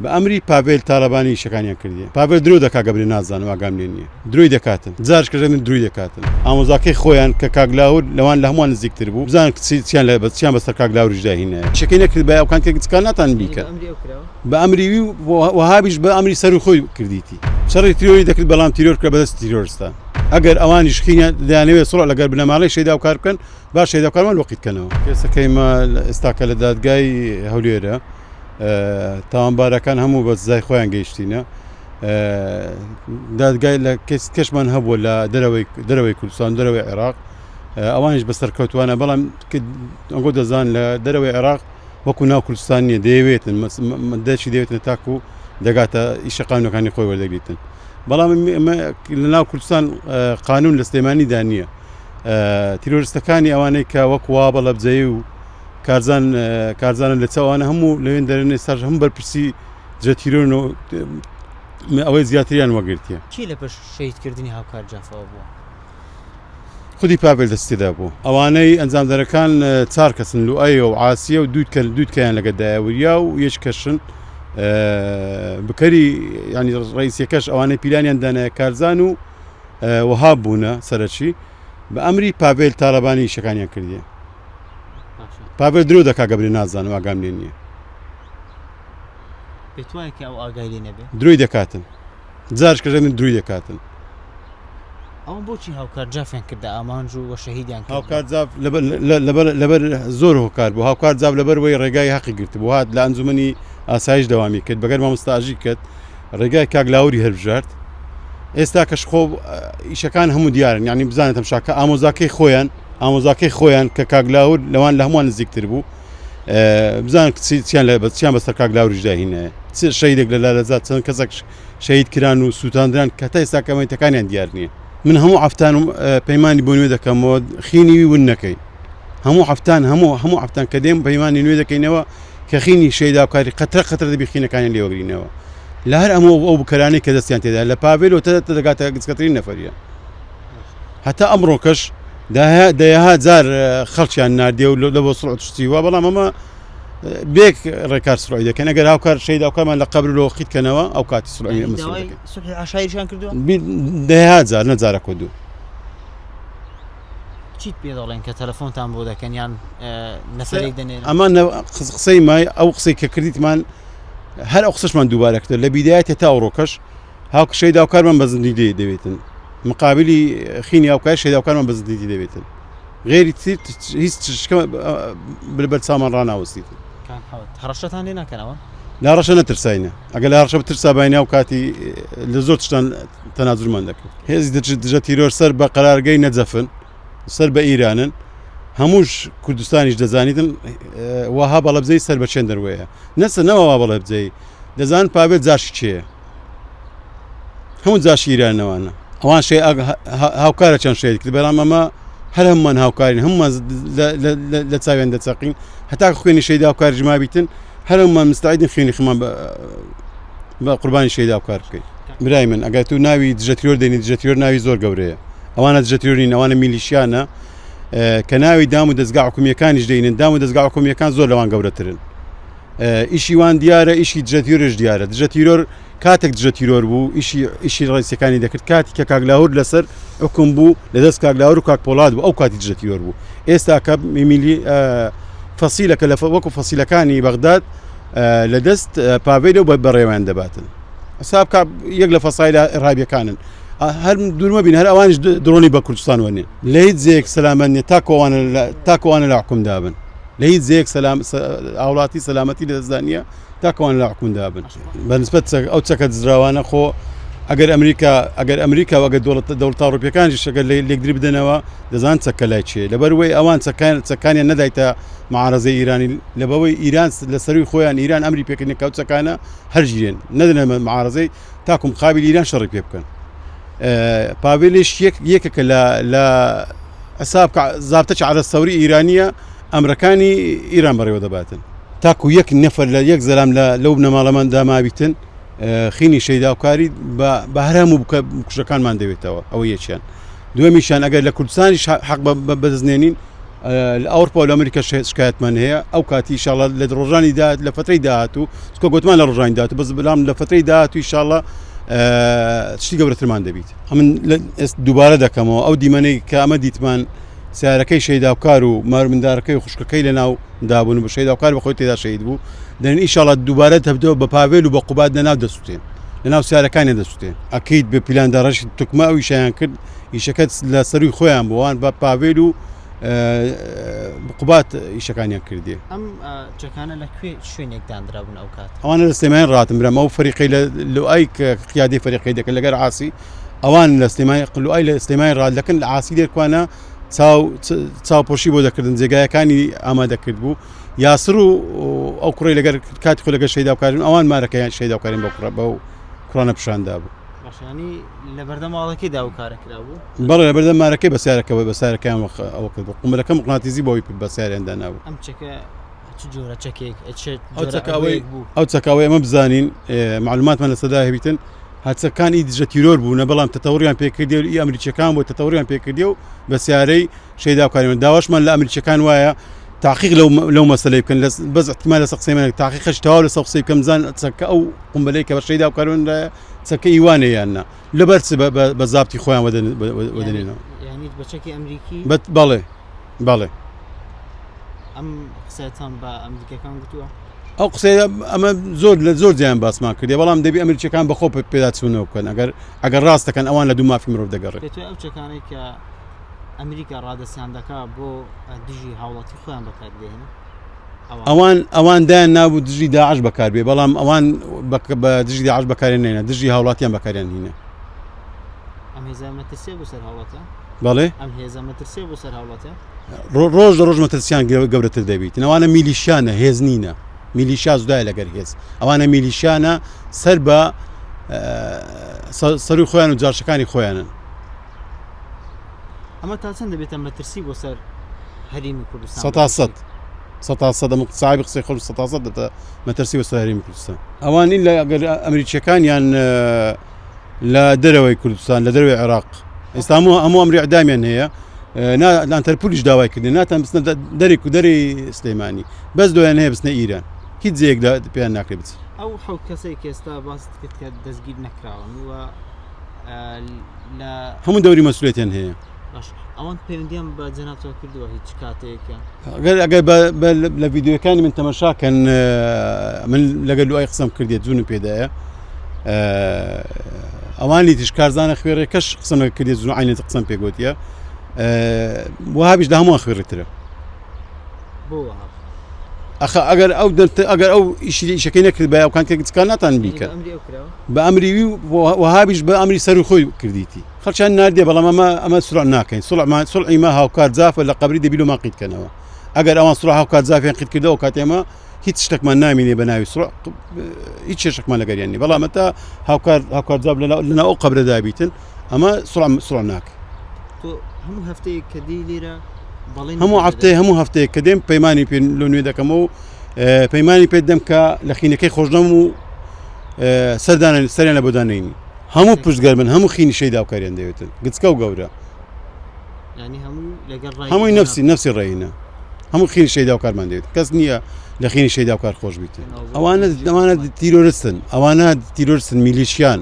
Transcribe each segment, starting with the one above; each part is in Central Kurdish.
بە ئەمری پاڤێل تالەبانی ئیشەکانیان کردیە. پاڤێل درۆ دەکا گەبرێ نازانم ئاگام لێ نیە. درۆی دەکاتن. جارش کە ژەنن درۆی دەکاتن. ئامۆزاکەی خۆیان کە کاک لاهور لەوان لە هەمووان نزیکتر بوو بزانن چیان لە چیان بەسەر کاک لاهوریشدا هینایە. ئیشەکەی نەکردبایە ئەوکان کە گچکان ناتان بیکەن. بە ئەمری وی و وەهابیش بە ئەمری سەروی خۆی کردیتی. شەڕی تیرۆری دەکرد بەڵام تیرۆر کرا بەدەستی تیرۆرستان. ئەگەر ئەوانیش خینیان دەیانەوێت سوڵح لەگەر بنەماڵەی شەیدا و کار بکەن با شەیدا و کارمان لۆقیت کەنەوە. کەیسەکەی مە ئێستاکە لە دادگای هەولێرە. تاوانبارەکان هەموو بە سزای خۆیان گەیشتینە دادگای لە کەس کەشمان هەبووە لە دەرەوەی دەرەوەی کوردستان دەرەوەی عێراق ئەوانیش بەسەر کەوتوانە بەڵام ئەنگۆ دەزان لە دەرەوەی عێراق وەکو ناو کوردستان نییە دەیەوێتن دەچی دەوێتن تاکو دەگاتە ئیشە قانونەکانی خۆی وەردەگریتن بەڵام لە ناو کوردستان قانون لە سلێمانیدا نییە تیرۆرستەکانی ئەوانەی کە وەکو وا بەڵەبجەی و کارزان کارزانە لە چاوانە هەموو لەوێن دەرێن ئێستاش هەموو بەرپرسی دژە تیرۆرن و ئەوەی زیاتریان وەگرتیە. کێ لە پشت شەهیدکردنی هاوکار جافەوە بووە؟ خودی پاڤێل دەستی تێدا بوو. ئەوانەی ئەنجامدەرەکان چار کەسن لوئەی و عاسیە و دووت دووتکەیان لەگەدایە وریا و یەک کەشن بکەری ینی ڕئیسیەکەش ئەوانەی پیلانیان دانایە کارزان و وەهاب بوونە سەرەکی بە ئەمری پاڤێل تالەبانی ئیشەکانیان کردیە. پاڤێل درۆ دەکا گەبرێ نازانم ئاگام لێ نییە. پێت وایە کە ئەو ئاگای لێ نەبێ؟ درۆی دەکاتن جارش کە من درۆی دەکاتن. ئەوان بۆچی هاوکار جافیان کردە ئامانج و وە شەهیدیان کرد؟ هاوکار جاف لەبەر لەبەر لەبەر زۆر هۆکار بوو هاوکار جاف لەبەر وەی ڕێگای هەقی گرتبوو هات لە ئەنجومەنی ئاسایش دەوامی کرد بەگەر مامۆستا ئاژی کرد ڕێگای کاک لاوری هەربژارد ئێستا کەش خۆ ئیشەکان هەموو دیارن یعنی بزانێت تەمشاکە ئامۆزاکەی خۆیان ئامۆزاکەی خۆیان کە کاک لاهور لەوان لە هەمووان نزیکتر بوو بزان چیان لە چیان بەسەر کاک لاوریشدا هینایە چ شەیدێک لە لالەزاد چەند کەسێک شەهید کران و سووتاندران کە تا ئێستا کەمەیتەکانیان دیار نییە من هەموو هەفتان پەیمانی بۆ نوێ دەکەمەوە خینی وی ون نەکەین هەموو هەفتان هەموو هەموو هەفتان کە دێم پەیمانی نوێ دەکەینەوە کە خینی شەیداکاری قەترە قەترە دەبی خینەکانیان لێوەگرینەوە لە هەر ئەمە ئەو بکەرانەی کە دەستیان تێدا لە پاڤێل و تە دەگاتە گچکەترین نەفەریە هەتا ئەمڕۆکەش دەیەها جار خەڵکیان ناردێ و لە بۆ سڵ شتی وە بەڵام ئەمە بێک ڕێکار سڵی دەکەن ئەگەر هاوکار شەید هاوکارمان لە قەبر لۆ خیتکەنەوە ئەو کاتی سڵی عشایرشان کردووە دەیەها جار نەجارە کۆ دوو چیت پێ دەڵێن کە تەلەفۆنتان بۆ دەکەن یان نەفەرێک دەنێرن ئەمە قسەی مای ئەو قسەی کە کردیتمان هەر ئەو قسەشمان دووبارە کرد لە بیدایەتە تا ئەوڕۆکەش هاوک شەیدا و کارمان بە زندی دێ دەوێتن مقابلی خینی هاوکاری شەیدا و کارمان بە زندی دەوێتن غێری تر هیچ شکە بەر چامان ڕناوەستیتن هەڕەشەتان لێ ناکەنەوە لا ڕەشە نەترساینە ئەگەر لە ڕەشە بترسابینە و کاتی لە زۆر شتان تەنازلمان دەکرد هێزی دژە تیرۆر سەر بە قەرارگەی نەجەفن سەر بە ئیرانن هەمووش کوردستانیش دەزانیتن وەها بەڵەبزەی سەر بە چێن دەروەیە نەسە نەوە بەڵێبجەی دەزان پاوێت جاشی چێە هەموو جاشی ئیرانەوانە ئەوان شێ هاوکارە چەند شەید کرد بەڵام ئەمە هەر هەمومان هاوکارین هەمومان لە چاویان دەچەقین هەتا خوێنی شەید هاوکار ژمابیتن هەر هەمومان مستعدین خوێنی خمان بە قوربانی شەید هاوکار بکەین برای من ئەگەر تو ناوی دژە تیرۆر دێنی دژە تیرۆر ناوی زۆر گەورەیە ئەوانە دژە تیرۆرین ئەوانە میلیشیانە کە ناوی دام و دەستگا حکومیەکانیش دێنن دام و دەستگا حکومیەکان زۆر لەوان گەورەترن ئیشی وان دیارە ئیشی دژە تیرۆرش دیارە دژە تیرۆر کاتێک دژە تیرۆر بوو ئیشی ئیشی ڕیسەکانی دەکرد کاتی کە کاک لاهور لەسەر حکوم بوو لە دەست کاک لاهور و کاک پۆڵاد بوو ئەو کاتی دژە تیرۆر بوو ئێستا کە میمیلی فەسیلەکە لە وەکو فەسیلەکانی بەغداد لە دەست پاڤێلە و بەڕێوەیان دەباتن حساب کا یەک لە فەسایلە ئێرهابیەکانن هەر دوورمە بین هەر ئەوانش درۆنی بە کوردستان وەنێ لە هیچ جێیەک سەلامەت نیە تاکوانە تاکوانە لە حکومدا بن لە هیچ جێیەک سەلام هاوڵاتی سەلامەتی لە دەستدا نییە تاکوان لە حکومدا بن بەنسبەت ئەو چەکە دزراوانە خۆ ئەگەر ئەمریکا ئەگەر ئەمریکا و ئەگەر دەوڵەت دەوڵەتە ئەوروپیەکانیش ئەگەر لێکدری بدەنەوە دەزان چەکە لای چێ لەبەر وەی ئەوان چەکان چەکانیان نەدایتە معارەزەی ئیرانی لەبەوەی ئیران لە سەروی خۆیان ئیران ئەمری پێکردنی کەو چەکانە هەرگیرێن نەدەنە معارەزەی تاکو مقابل ئیران شەڕی پێ بکەن پاڤێلیش یەک یەکێکە لە لە حساب کە زابتەکی عەرەب سەوری ئیرانیە ئەمرەکانی ئیران بەڕێوە دەباتن تاکو یەک نەفەر لە یەک زەلام لە لەو بنەماڵەماندا مابیتن خینی شەیداوکاری بە هەر هەموو بکوژەکانمان دەوێتەوە ئەوە یەکیان دووەمیشیان ئەگەر لە کوردستانیش حەق بەدەستنێنین. لە ئەوروپا و لە ئەمریکا شکایەتمان هەیە ئەو کاتی ئیشاڵە لە ڕۆژانی داهات لە فترەی داهاتوو چکە گوتمان لە ڕۆژانی داهاتوو بەس بەڵام لە فترەی داهاتوو ئیشاڵە شتی گەورەترمان دەبیت ئەمن دووبارە دەکەمەوە ئەو دیمەنەی کە ئەمە دیتمان سیارەکەی شەیداوکار و مارمندارەکەی و خوشکەکەی لە ناو دابوون و بە شەیداوکار بەخۆی تێدا شەهید بوو دەن ئیشاڵە دووبارە دەبدەوە بە پاوێل و بە قوباد لە ناو دەسووتێن لە ناو سیارەکانیان دەسووتێن ئەکید بە پیلانداڕێژی توکمە ئەو ئیشیان کرد ئیشەکە لە سەروی خۆیان بووان بە پاوێل و قوبات ئیشەکانیان کردێ ئەم چەکانە لە کوێ شوێنێک دانرابوون ئەو کات ئەوانە لە سلێمانی ڕاتم برام ئەو فەریقی لە لوئای کە قیادەی فەریقی دەکەن لەگەر عاسی ئەوان لە سلێمانی قلوئای لە سلێمانی ڕات دەکەن لە عاسی لێرکوانە چاو چاوپۆشی بۆ دەکردن جێگایەکانی ئامادە کرد بوو یاسر و ئەو کوڕی لەگەر کاتی خۆ لەگەر شەیدا بکارن ئەوان مارەکەیان شەیدا بکارن بە کوڕە بەو کوڕانە پیشاندا بوو باشانی لە بەردەم ماڵەکەی دا و کارە کرابوو بەڵێ لە بەردەم مارەکەی بە سیارەکەەوە بە سیارەکەیان ئەوە کرد بوو قومبەلەکە مقناتیزی بۆی بە سیاریان دانابوو ئەم چەکە چ جۆرە چەکێک چ ئەو جۆرە چەکە ئەوەی ئەوەیەک بوو ئەو چەکە ئەوەی ئەمە بزانین معلوماتمان لەسەدا هەبیتن هەرچەکان ئی دژە تیرۆر بوونە بەڵام تەتەوریان پێکردی و ئی ئەمریکیەکان بۆ تەتەوریان پێکردی و بە سیارەی شەیدا بکارێن داواشمان لە ئەمریکیەکان وایە تاقیق لەو لەو مەسلەی بکەن لەس بەس احتمال لەسەر قسەی من تاقیقش تەواو لەسەر قسەی بکەم زان چەکە ئەو قومبەلەی کە بە شەیدا بکارێنرا چەکە ئیوانە یان نا لەبەر چ بە زابتی خۆیان وەدەنێنەوە یانی بە چەکی ئەمریکی بەڵێ بەڵێ ئەم قسەتان بە ئەمریکەکان گوتووە ئەو قسەیە ئەمە زۆر لە زۆر جیان باسمان کردی بەڵام دەبی ئەمریکیەکان بەخۆ پێداچوونەوە بکەن ئەگەر ئەگەر ڕاست دەکەن ئەوان لە دوو مافی مرۆڤ دەگەڕێن پێت ئەو چەکانەی کە ئەمریکا ڕادەستیان دەکا بۆ دژی هاوڵاتی خۆیان بەکاردێنن ئەوان ئەوان دایان نابوو دژی داعش بەکاربێ بەڵام ئەوان بە دژی داعش بەکارێن نێنە دژی هاوڵاتیان بەکاریان هینە ئەم هێزە مەترسیە بۆ سەر هاوڵاتیان بەڵێ ئەم هێزە مەترسیە بۆ سەر هاوڵاتیان ڕۆژ لە ڕۆژ مەترسیان گەورەتر دەبیت ئەوانە میلیشیانە هێز نینە میلیشیا زودای لەگەر هێز ئەوانە میلیشیانە سەر بە سەروی خۆیان و جاشەکانی خۆیانن ئەمە تا چەند دەبێتە مەترسی بۆ سەر هەرێمی کوردستان سەتا سەد سەتا سەد ئەمە ساحێبی قسەی خۆم سەتا سەد دەبێتە مەترسی بۆ سەر هەرێمی کوردستان ئەوان نین لە ئەگەر ئەمریکیەکان یان لە دەرەوەی کوردستان لە دەرەوەی عێراق ئێستا هەموو هەموو ئەمری ئەدامیان هەیە ئەنتەرپولیش داوای کردن ناتان بچنە دەرێک و دەری سلەیمانی بەس دۆیان هەیە بچنە ئیران هیچ جێیەک پێیان ناکرێت بچن ئەو حەوت کەسەی کە ئێستا باست کرد کە دەستگیر نەکراون و لە هەموو دەوری مەسولێتیان هەیە باش ئەوان پەیوەندیان بە جەنابتەوە کردووە هیچ کاتێکە ئەگەر ئەگەر لە ڤیددیوەکانی من تەمەشاکەن من لەگەل دوای قسەم کردێت جوونم پێدایە ئەوانی تیش کارزانە خوێڕێکەش قسەم کردێت زوو عینێت قسەم پێگوتیە وهابیش لە هەمووان خوێڕترە بۆ ئەخە ئەگەر ئەو ئەگەر ئەو ئیشی ئیشەکەی نەکرد بە ئەوکان تێکچکان ناتان بیکە بە ئەمری وی وەهابیش بە ئەمری سەر خۆی کردیتی خەڵکیان ناردیە بەڵام ئەمە ئەمە سڵح ناکەین سڵحمان سڵحی مە هاوکار جافە لە قەبری دەبی لۆمان قیت کەنەوە ئەگەر ئەوان سڵح هاوکار جافیان قیت کردەوە کات ئێمە هیچ شتێکمان نامینێ بە ناوی سڵح هیچ کێشێکمان لەگەریان نیە بەڵام تا هاوکار هاوکار جاف لەناو ئەو قەبرەدا بیتن ئەمە سڵح سڵح ناکەین تۆ هەموو هەفتەیەک کە دێی لێرە بەڵێنی هەموو پێ هەفتەیە دەدەی هەموو هەفتەیە کە دێم پەیمانی پێ لۆ نوێ دەکەمەوە و پەیمانی پێ دەم کە لە خینەکەی خۆشنەم و سەردانە سەریان لە بۆدانەینی هەموو پشتگەر بن هەموو خینی شەیدا و کاریان دەوێتن گچکە و گەورە یعنی هەموو لەگەڵ ڕای هەمووی نفسی نفسی ڕێینە هەموو خینی شەیدا و کارمان دەوێت کەس نییە لە خینی شەیدا و کار خۆش بیتن ئەوانە ئەوانە تیرۆرستن ئەوانە تیرۆرستن میلیشیان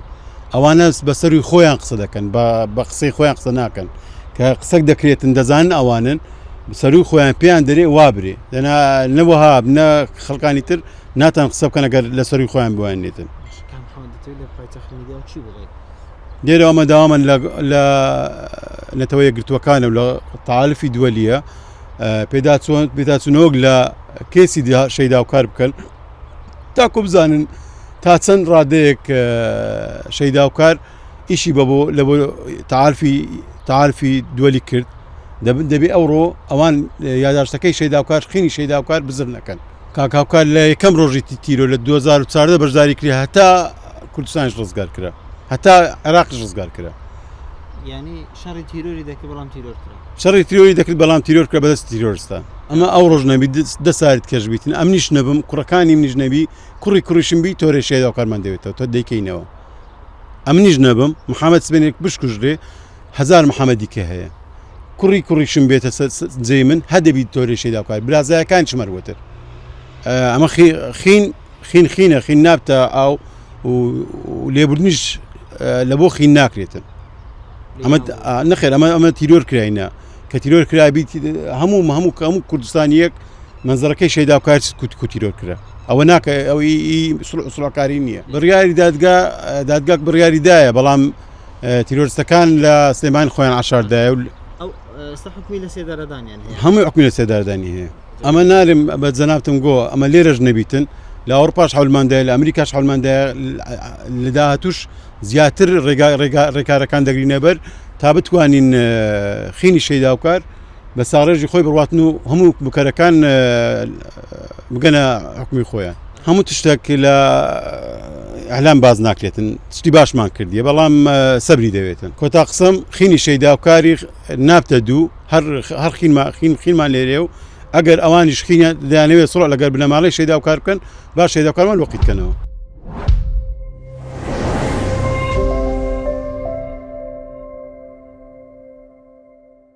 ئەوانە بەسەروی خۆیان قسە دەکەن بە قسەی خۆیان قسە ناکەن کە قسەک دەکرێتن دەزانن ئەوانن سەروی خۆیان پێیان دەرێ وابرێ دەنا نەوەها نە خەڵکانی تر ناتان قسە بکەن ئەگەر لە سەروی خۆیان بوانێتن. کاک محەمەد دەتەوێت لە پایتەخت میدیا چی بڵێیت؟ لێرەوە ئەمە داوامان لە نەتەوە یەکگرتووەکانە و لە تەعالفی دووەلیە پێداچوونەوەک لە کەیسی شەیدا و کار بکەن تاکو بزانن تا چەند ڕادەیەک شەیدا و کار ئیشی بە بۆ لە بۆ تەعالفی تەعالفی دووەلی کرد دەبن دەبێ ئەوڕۆ ئەوان یاداشتەکەی شەیدا و کار خینی شەیدا و کار بزر نەکەن. کاک هاوکار لە یەکەم ڕۆژی تیرۆ لە 2014 بەشداری کرد هەتا کوردستانش ڕزگار کرا هەتا عێراقش ڕزگار کرا. یانی شەڕی تیرۆری دەکرد بەڵام تیرۆر کرا. شەڕی تیرۆری دەکرد بەڵام تیرۆر کرا بەدەست تیرۆرستان. ئەمە ئەو ڕۆژ نەبی دە سارت کەش بیتن ئەمنیش نەبم کوڕەکانی منیش نەبی کوڕی کوڕیشم بی تۆرێ شەیدا کارمان دەوێتەوە تۆ دەیکەینەوە ئەمنیش نەبم محەممەد سبێنێک بشکوژرێ هەزار محەممەدی کە هەیە. کوڕی کوڕیشم بێتە جێی من هەر دەبی تۆرەی شەیدا بکات برازایەکانیشم هەر وەتر ئەمە خین خین خینە خین نابتە ئاو و لێبوردنیش لە بۆ خین ناکرێتن ئەمە نەخێر ئەمە ئەمە تیرۆر کراینە کە تیرۆر کرابیت هەموو هەموو هەموو کوردستانیەک مەنزەرەکەی شەیدا کار کوت کو تیرۆر کرا ئەوە ناکە ئەوی سڵاکاری نییە بڕیاری دادگا دادگاک بڕیاری دایە بەڵام تیرۆرستەکان لە سلێمان خۆیان عشاردایە و هەمووی حکومی لە سێدارەدانی هەیە ئەمە نارم بە جەنابتم گۆ ئەمە لێرەش نەبیتن لە ئەوروپاش حولماندای لە ئەمریکاش حولماندای لە داهاتوش زیاتر ڕێگا ڕێگا ڕێکارەکان دەگرینەبەر تا بتوانین خینی شەیداوکار بە ساڕێژی خۆی بڕواتن و هەموو بکەرەکان بگەنە حکومی خۆیان هەموو تشتێک لە ئەلام باز ناکرێتن شتی باشمان کردیە بەڵام سەبری دەوێتن کۆتا قسەم خینی شەیداوکاری نابتە دوو هەر هەر خینما خین خینمان لێرێ و ئەگەر ئەوانیش خینە دەیانەوێت سڵ لەگەر بنەماڵەی شەیداوکار بکەن با شەیداوکارمان لۆقیت کەنەوە.